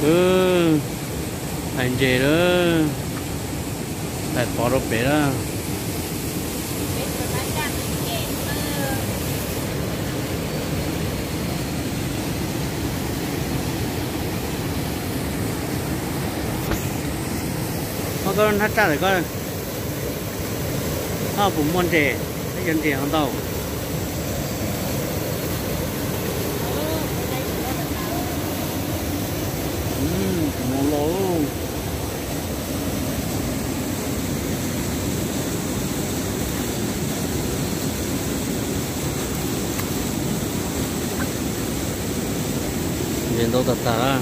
Ub, tais ntses lawm, tais pov rau pem lawm. Koj hnab tsaj lawm koj, koj puas muaj ntses, koj cov ntses ho ntau. Mus los. Ntses ntau tag tag.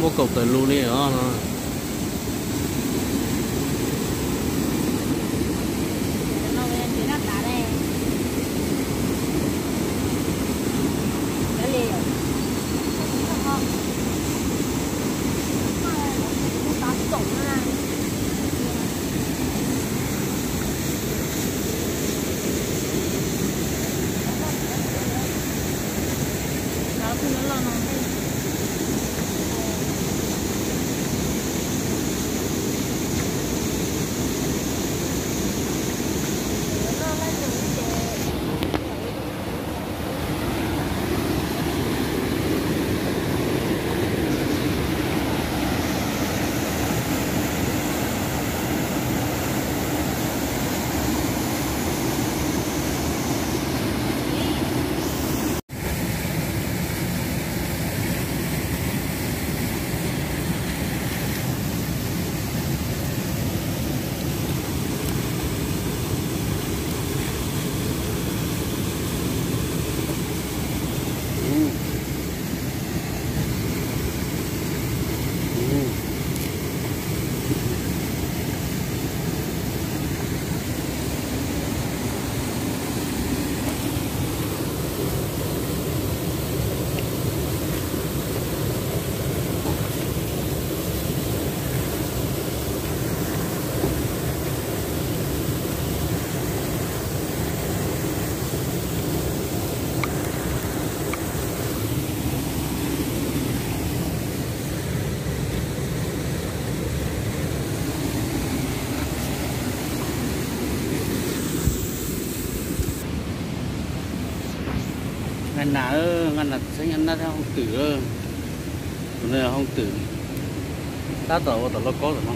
Muaj kaum tawm lus li os no. Nqa nas, nqa nas txheeb nqa nab thiab hoob twm. Tus no hoob twm, tab tom ua tom lauj kaub tom no.